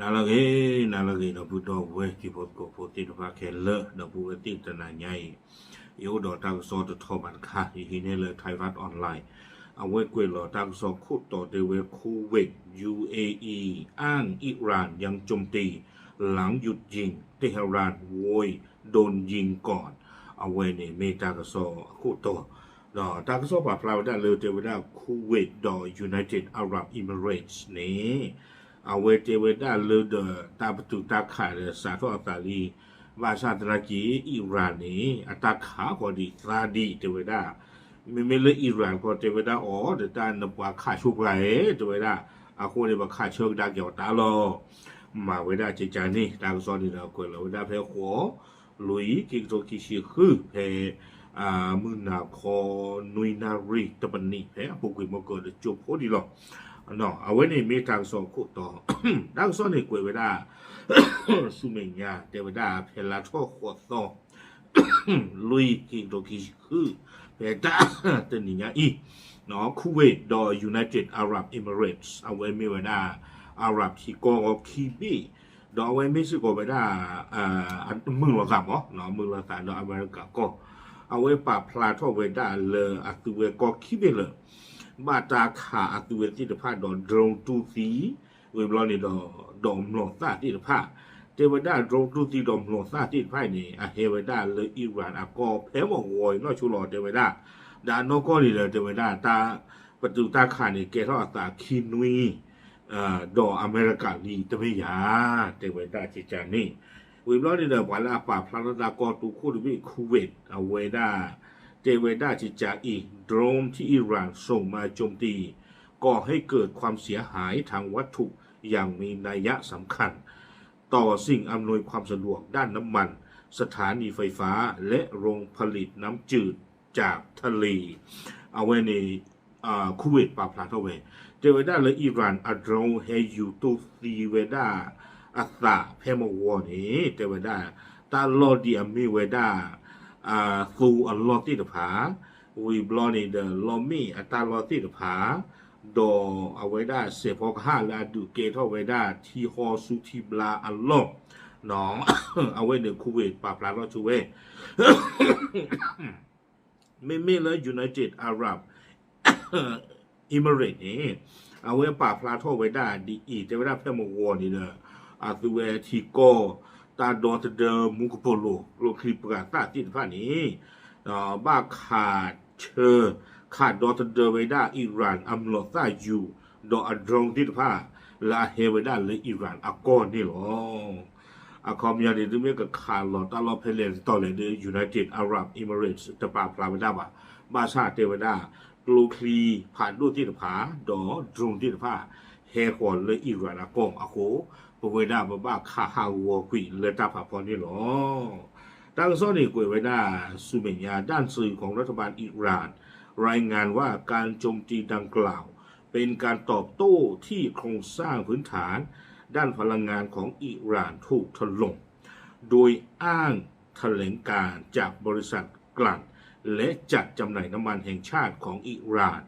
နၤလၢအဂ့ၤ, နၤလၢအဂ့ၤ ဒီပုၢ်ဒီဝဲၢ်တံၤဖိသကိးဖိသ့ၣ်တဖၣ်ခဲလၢာ်, ဒီပုၢ်ဝဲၢ်သ့ၣ်တနၤညါအံၤ, ယအိၣ်ဒီးတၢ်ကစီၣ်တထီၣ်ဘၣ်တခါ, ယဟံးန့ၢ်လၢ Thairath Online, အဝဲကွဲးလီၤတၢ်ကစီၣ်ခိၣ်တီတဲဝဲ Kuwait UAE อ้างอิหร่านยังโจมตี หลังหยุดยิง Tehran โวยโดนยิงก่อน အဝဲန့ၣ်မ့ၢ်တၢ်ကစီၣ်အခိၣ်တီ, ဒီးတၢ်ကစီၣ်ပာ်ဖျါဝဲဒၣ်လၢတဲဝဲဒၣ် Kuwait ဒီး United Arab Emirates န့ၣ်, အဝဲတဲဝဲဒၣ်လၢဒီးတၢ်ပတုာ်တၢ်ခးဒီးစးထီၣ်အသးလံ, ဘၣ်ဆၣ်သနာ်က့ Iran န့ၣ် အတၢ်ခးဃီၤဒံးသါဒံးတဲဝဲဒၣ်, မ့မ့ၢ်လၢ Iran ခီတဲဝဲဒၣ်အီၤ ဒီးတၢ်နပှၤခးဆိပှၤဧဲ တဲဝဲဒၣ်, အဃိန့ၣ် ပခးဆၢကဒါက့ၤအီၤတၢ်လီၤ. မၤဝဲဒၣ်ကကန့ၣ် တၢ်ကစီၣ်န့ၣ်ဒီးကွဲးလီၤဝဲဒၣ်ဖဲဃိး လွံၢ် ခံကထိခံဆံဃု ဖဲ မုၢ်နၤခီ နွံနၣ်ရံၣ်တပနံး ဖဲအပူၤကွံာ်မီၤကၢၤဒီးကၠိဖိဒံးလီၤ. အဝဲန့ၣ်မ့ၢ်တၢ်ကစီၣ်အခိၣ်တီ, တၢ်ကစီၣ်န့ၣ်ကွဲးဝဲဒၣ် ဆူမဲာ်ညါ တဲဝဲဒၣ်ဖဲလါထီၣ်ဃိးသီ လွံၢ် ခံကထိခံဆံဃု ဖဲတၢ်တနံၤညါအံၤ, Kuwait ဒီး United Arab Emirates အဝဲမ့ၢ်ဝဲဒၣ် Arab ထံကီၢ်ခံဘ့ၣ်, ဒီးအဝဲမ့ၢ်စ့ၢ်ကီးဝဲဒၣ် မုာ်လိာ်သးမး, မုာ်လိာ်သးဒီးအမဲရကၤကီၢ်, အဝဲပာ်ဖျါထီၣ်ဝဲဒၣ်လၢအသုဝဲကီၢ်ခံဘ့ၣ်လၢ ဘၣ်တၢ်ခးအသုဝဲသ့ၣ်တဖၣ်ဒီး drone တူၢ်သံ, ဝံၤဘျီန့ၣ်ဒီး ဒီးမျိာ်သၣ်သ့ၣ်တဖၣ်, တဲဝဲဒၣ် drone တူၢ်သံဒီးမျိာ်သၣ်သ့ၣ်တဖၣ်အံၤန့ၣ် အဟဲဝဲဒၣ်လၢ Iran အကီၢ်ဖဲမုၢ်ဂီၤအံၤနီၢ်ဆိလီၤတဲဝဲဒၣ်, ဒီးအနီၢ်ကီၢ်န့ၣ်ဒီးတဲဝဲဒၣ် တၢ်ပတုာ်တၢ်ခးန့ၣ် ကဲထီၣ်အသးခံနွံ ဒီးအမဲရကၤလံတမ့ၢ်ယၤ, တဲဝဲဒၣ်ကကန့ၣ်, ဝံၤဘျီန့ၣ်ဒီး ပှၤလၢအပာ်ဖျါထီၣ်တၢ်ကီၢ်တူခိၣ်တဘ့ၣ် Kuwait အဝဲဒၣ် တဲဝဲဒၣ်ကကအံၤ drone ที่ Iran ส่งมาโจมตี ก่อให้เกิดความเสียหายทางวัตถุอย่างมีนัยสำคัญ ต่อสิ่งอำนวยความสะดวกด้านน้ำมัน สถานีไฟฟ้า และโรงผลิตน้ำจืดจากทะเล အဝဲန့ၣ် Kuwait ပာ်ဖျါထီၣ်ဝဲ, တဲဝဲဒၣ်လၢ Iran အ drone ဟဲယူၤတူၢ်သံဝဲဒၣ်အသးဖဲမုၢ်ဂီၤန့ၣ် တဲဝဲဒၣ် တၢ်လီၢ်ဒ်အမ့ၢ်ဝဲဒၣ် သူအလီၢ်သ့ၣ်တဖၣ်, ဝံၤဘျီန့ၣ်ဒီး လီၢ်မ့ၣ်အတၢ်လီၢ်သ့ၣ်တဖၣ်, ဒီးအဝဲဒၣ်စဲးဖီကဟၣ်လၢအဒုးကဲထီၣ်ဝဲဒၣ်ထံဟီၣ်ဆူထံဘျါအလီၢ်, အဝဲန့ၣ် Kuwait ပာ်ဖျါထီၣ်ဆိဝဲ မ့မ့ၢ်လၢ United Arab Emirates န့ၣ် အဝဲပာ်ဖျါထီၣ်ဝဲဒၣ်ဒ်အံၤ တဲဝဲဒၣ်ဖဲမုၢ်ဂီၤန့ၣ်ဒီး အသုဝဲထံကီၢ် တၢ်ဒီသဒၢမူကပိာ်လိၤ ကျိချံပှၤသၣ်သ့ၣ်တဖၣ်န့ၣ် ဘၣ်ခးဆၢ ခးဒီသဒၢဝဲဒၣ် Iran အမျိာ်သၣ်ယူၤ ဒီးအ drone သ့ၣ်တဖၣ် လၢအဟဲဝဲဒၣ်လၢ Iran အကီၢ်န့ၣ်လီၤ. အခီပညီန့ၣ် သုမ့ၢ်ကခးလီၤတၢ်လီၢ်ဖဲလဲၣ်တတီၤလဲၣ်ဒီး United Arab Emirates တပာ်ဖျါဝဲဒၣ်ဘၣ်. ဘၣ်ဆၣ်တဲဝဲဒၣ် ကျိချံဖးဒိၣ်သ့ၣ်တဖၣ် ဒီး drone သ့ၣ်တဖၣ် ဟဲဃီၤလၢ Iran အကီၢ်အဃိ ပဝဲဒၣ်ပဘၣ်ခးဟးဂီၤကွံာ်လၢတၢ်ဖးဖီန့ၣ်လီၤ. တၢ်ကစီၣ်န့ၣ်ကွဲးဝဲဒၣ်ဆူမဲာ်ညါ ด้านสื่อของรัฐบาลอิหร่าน รายงานว่าการโจมตีดังกล่าวเป็นการตอบโต้ที่โครงสร้างพื้นฐานด้านพลังงานของอิหร่านถูกถล่ม โดยอ้างแถลงการณ์จากบริษัทกลั่นและจัดจำหน่ายน้ำมันแห่งชาติของอิหร่าน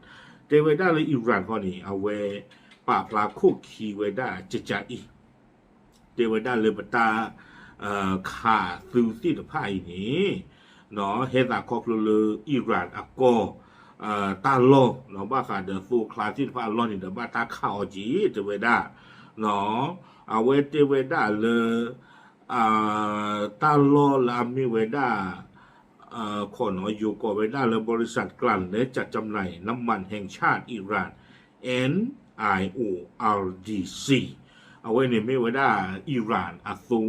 တဲဝဲဒၣ်လၢ Iran ခီန့ၣ် အဝဲပာ်ဖျါခိၣ်ခံဝဲဒၣ်ကကအံၤ တဲဝဲဒၣ်လၢပတၢ် ခးသုးသ့ၣ်တဖၣ်အံၤန့ၣ် ဟဲသးခီဖျိလၢ Iran အကီၢ် တၢ်လီၢ် ဘၣ်ဃးဒီးသိချါသ့ၣ်တဖၣ်အလီၢ်န့ၣ်ဒီး ဘၣ်တၢ်ခးအီၤက့ၤ တဲဝဲဒၣ် အဝဲတဲဝဲဒၣ်လၢ တၢ်လီၢ်လၢအမ့ၢ်ဝဲဒၣ် ခီနီၤ ယိၤကိးဝဲဒၣ်လၢ บริษัทกลั่นและจัดจำหน่ายน้ำมันแห่งชาติอิหร่าน เอ็นไอโออาร์ดีซี အဝဲန့ၣ်မ့ၢ်ဝဲဒၣ် Iran အသိ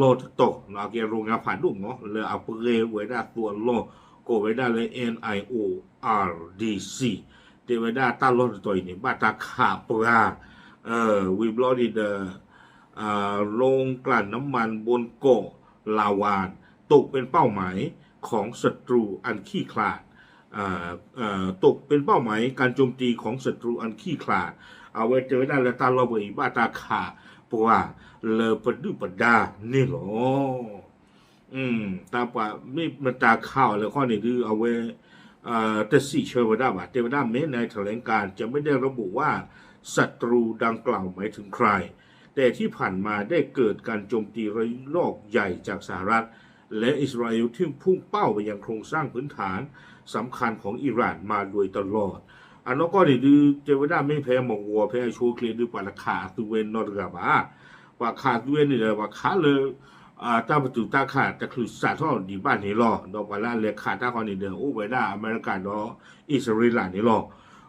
လီၢ်တတီၤ အကဲ โรงงาน ဖးဒိၣ်မး လၢအပှဲၤဝဲဒၣ်သိအလီၢ် ကိးဝဲဒၣ်လၢ เอ็นไอโออาร์ดีซี တဲဝဲဒၣ်တၢ်လီၢ်တတီၤအံၤန့ၣ် ဘၣ်တၢ်ခးပှၤ ဝံၤဘျီန့ၣ်ဒီး โรงกลั่นน้ำมันบนเกาะลาวาน ตกเป็นเป้าหมายของศัตรูอันขี้ขลาด ตกเป็นเป้าหมายการโจมตีของศัตรูอันขี้ขลาด အဝဲတဲဝဲဒၣ်လၢတၢ်လီၢ်ဝဲအံၤ ဘၣ်တၢ်ခးပှၤလၢပဒုၣ်ပဒါန့ၣ်လီၤ. တၢ်ပှၤမ့ၢ်မတၤခးအီၤလဲၣ်ခီန့ၣ်ဒုး အဝဲ တစံးဆၢဝဲဒၣ်ဘၣ် တဲဝဲဒၣ် แม้ในแถลงการณ์จะไม่ได้ระบุว่าศัตรูดังกล่าวหมายถึงใคร แต่ที่ผ่านมาได้เกิดการโจมตีระลอกใหญ่จากสหรัฐ และอิสราเอลที่พุ่งเป้าไปยังโครงสร้างพื้นฐานสำคัญของอิหร่านมาโดยตลอด အနီၢ်ကီၢ်န့ၣ်ဒုး တဲဝဲဒၣ်မ့ၢ်ဖဲမီၢ်ဝီၤဖဲအဆိအချ့ဒုး ပှၤတခးအသုဝဲနီတဂၤဘၣ်. ပှၤခးအသုဝဲန့ၣ်ဒီး ပှၤခးလၢ တၢ်ပတုာ်တၢ်ခးတချုးစးထီၣ်ဒံးဘၣ်န့ၣ်လီၤ. ဒီးပှၤလၢအလဲၤခးတၢ်ခီန့ၣ်ဒီး အိၣ်ဝဲဒၣ်အမဲရကၤဒီးအံၣ်စရ့လးန့ၣ်လီၤ.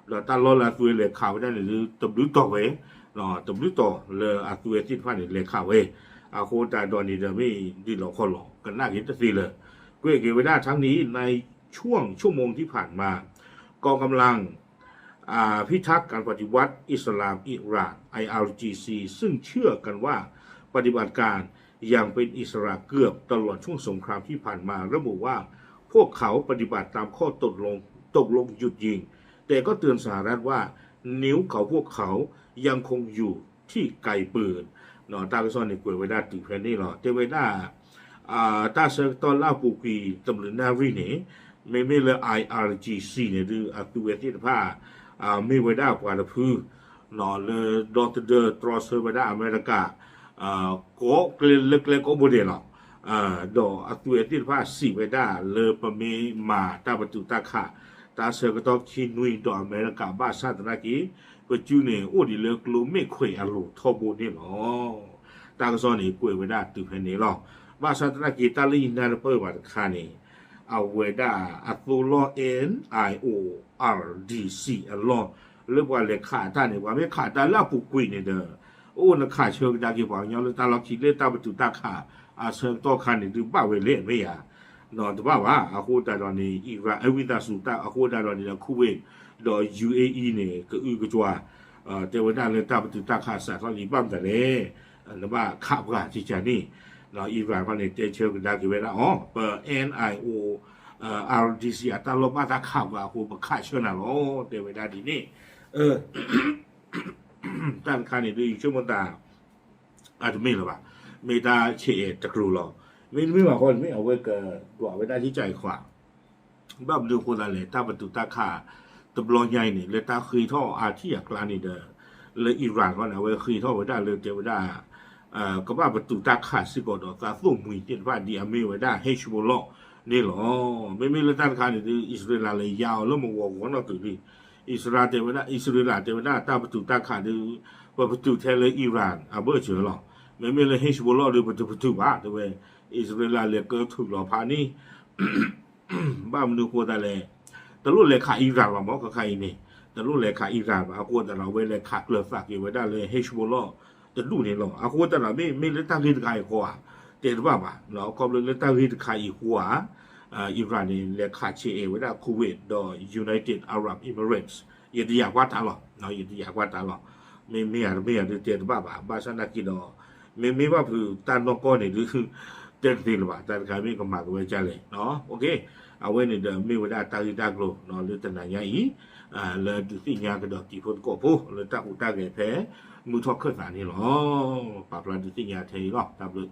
ဒီးတၢ်လီၢ်လၢအသုဝဲလဲၤခးဝဲဒၣ်န့ၣ်ဒုး တဘျုးတီၤဝဲ, တဘျုးတီၤလၢအသုဝဲသ့ၣ်တဖၣ်န့ၣ် လဲၤခးဝဲ, အဃိသတးဒီးန့ၣ်ဒီး မ့ၢ်ဒ်လဲၣ်ခီလီၤ ကနၣ်က့ၤတသ့လၢၤ. ကွဲးက့ၤဝဲဒၣ် ทั้งนี้ในช่วงชั่วโมงที่ผ่านมา กองกำลัง อ่า พิทักษ์การปฏิวัติอิสลามอิหร่าน ไออาร์จีซี ซึ่งเชื่อกันว่าปฏิบัติการอย่างเป็นอิสระเกือบตลอดช่วงสงครามที่ผ่านมาระบุว่า พวกเขาปฏิบัติตามข้อตกลงตกลงหยุดยิง แต่ก็เตือนสหรัฐว่านิ้วของพวกเขายังคงอยู่ที่ไกปืน တၢ်ကစီၣ်န့ၣ်ကွဲးဝဲဒၣ်တုၤဖဲန့ၣ်လီၤ. တဲဝဲဒၣ် တၢ်ဆၢကတီၢ်လၢအပူၤကွံာ်တမျုးနၣ်ရံၣ်န့ၣ် မ့မ့ၢ်လၢ ไออาร์จีซี န့ၣ်ဒုး အသုဝဲသ့ၣ်တဖၣ် မ့ၢ်ဝဲဒၣ်ပှၤတဖု လၢဒီသဒၢတြီဆၢဝဲဒၣ်အမဲရကၤ ကိးကျဲလၢကျဲကိးဘိဒဲးလီၤ. ဒီးအသုဝဲသ့ၣ်တဖၣ်စံးဝဲဒၣ်လၢပမ့ၢ်မၤတၢ်ပတုာ်တၢ်ခး တၢ်ဆၢကတီၢ်ခံနွံဒီးအမဲရကၤ ဘၣ်ဆၣ်သနာ်က့ ပစုန့ၣ် အိၣ်ဒံးလၢကျိမ့ၣ်ခွဲးအလိၤထီဘိန့ၣ်လီၤ. တၢ်ကစီၣ်န့ၣ်ကွဲးဝဲဒၣ်တုၤဖဲန့ၣ်လီၤ. ဘၣ်ဆၣ်သနာ်က့ တၢ်လၢယနၢ်တပၢၢ်ဘၣ်တခါန့ၣ် အဝဲဒၣ်အသိလီၢ် เอ็นไอโออาร์ดีซี အလီၢ် လၢပှၤလဲၤခးတၢ်န့ၣ် ပှၤမ့ၢ်ခးတၢ်လၢအပူၤကွံာ်န့ၣ်ဒီး အိၣ်နခးဆၢကဒါက့ၤပှၤကညီလၢတၢ်လီၢ်ခံလၢတၢ်ပတုာ်တၢ်ခး အဆၢကတီၢ်ခါန့ၣ်ဒုး ဘၣ်ဝဲလဲၣ်မ့ၢ်ဧါ တဘၣ်ဘၣ်. အဃိသတးဒီးန့ၣ် အံၣ်ရၣ် အဝံသးစူၤ အဃိသတးဒီးန့ၣ်ဒီး Kuwait ဒီး ယူဢေးအံး န့ၣ် ကအုကကွၢ် တဲဝဲဒၣ်လၢတၢ်ပတုာ်တၢ်ခးစးထီၣ်လံဘၣ်မတၤလဲၣ်, နဘၣ်ခးပှၤကကန့ၣ်, အံၣ်ရၣ်ခီန့ၣ် တဲဆၢကဒါက့ၤဝဲဒၣ်အီၤ ပ เอ็นไอโออาร์ดีซี အတၢ်လီၢ်ဘၣ်တၢ်ခးပှၤအဃိ ပခးဆၢနၤလီၤ တဲဝဲဒၣ်ဒ်န့ၣ် တၢ်တခါန့ၣ်ဒုး ယဆိကမိၣ်သး အတမ့ၢ်လၢၤဘၣ်, မ့ၢ်တၢ်ဆဲးအဲၣ်တကျိၤလီၤ. မ့တမ့ၢ်ဘၣ်ဃီန့ၣ် မ့ၢ်အဝဲကဒွးဝဲဒၣ်ကစၢ်အံၤခွါ, ဘၣ်မနုၤအဃိသတးလဲၣ် တၢ်ပတုာ်တၢ်ခးတဘျီညါအံၤန့ၣ် လၢတၢ်ဃ့ထီၣ်အါထံၣ်အကျါန့ၣ်ဒီး လၢအံၣ်ရၣ်ခီန့ၣ် အဝဲဃ့ထီၣ်ဝဲဒၣ်လၢတဲဝဲဒၣ် ကဘၣ်ပတုာ်တၢ်ခးစ့ၢ်ကီးဒီးသးသိၣ်မှံၤသ့ၣ်တဖၣ်ဒ်အမ့ၢ်ဝဲဒၣ် Hezbollah န့ၣ်လီၤ. မ့မ့ၢ်လၢတၢ်တခါန့ၣ်ဒုး အံၣ်စရ့လးလၢယါအီၤလၢမဝီၤဂီၤနီၢ်ကုာ်လံ. အံၣ်စရ့လးတဲဝဲဒၣ် အံၣ်စရ့လးတဲဝဲဒၣ်တၢ်ပတုာ်တၢ်ခးဒုး ပပတုာ်ထဲလၢအံၣ်ရၣ်အဘၢၣ်စၢၤလီၤ. မ့မ့ၢ်လၢ Hezbollah ဒုး ပတပတုာ်ဘၣ် တဲဝဲ, အံၣ်စရ့လးလဲၤကၢထုးလီၤဖးန့ၣ် ဘၣ်မနုၤအဃိသတးလဲၣ်, တလိၣ်လဲၤခးအံၣ်ရၣ်ဘၣ်မ့ၢ် ခဲခါအံၤန့ၣ်, တလိၣ်လဲၤခးအံၣ်ရၣ်ဘၣ် အဃိသတးဒီး အဝဲလဲၤခးကျၢၤသးက့ၤဝဲဒၣ်လၢ Hezbollah တဒူၣ်န့ၣ်လီၤ. အဃိသတးဒီး မ့မ့ၢ်လၢတၢ်ဂ့ၢ်တခါအံၤအဃိဧါ, တဲတဘၣ်ဘၣ်, ခီဖျိလၢတၢ်ဂ့ၢ်တခါအံၤအဃိဧါ, အံၣ်ရၣ်န့ၣ် လဲၤခးဆဲးအဲၣ်ဝဲဒၣ် Kuwait ဒီး United Arab Emirates, ယတယာ်ကွၢ်တၢ်လီၤ, ယတယာ်ကွၢ်တၢ်လီၤ. မ့မ့ၢ်ဧါတမ့ၢ်ဧါဒုးတဲတဘၣ်ဘၣ်, ဘၣ်ဆၣ်သနာ်က့ဒီး မ့မ့ၢ်ဘၣ်ဖုးတၢ်နီၢ်ကီၢ်န့ၣ်ဒုး တဲတသ့လၢၤဘၣ်, တၢ်တခါမ့ၢ်ကမၤကဝဲဒ်လဲၣ်, အဝဲန့ၣ်ဒီးမ့ၢ်ဝဲဒၣ်တၢ်ဂ့ၢ်တၢ်ကျိၤလၢတနၤညါအံၤ, လၢဒုးသ့ၣ်ညါကဒီးတံၤဖိသကိးဖိ လၢတၢ်ဟူးတၢ်ဂဲၤဖဲ မုၢ်ထီၣ်ခၢၣ်သးန့ၣ်လီၤ. ပာ်ဖျါဒုးသ့ၣ်ညါထဲအံၤလီၤ, တၢ်ဘျုး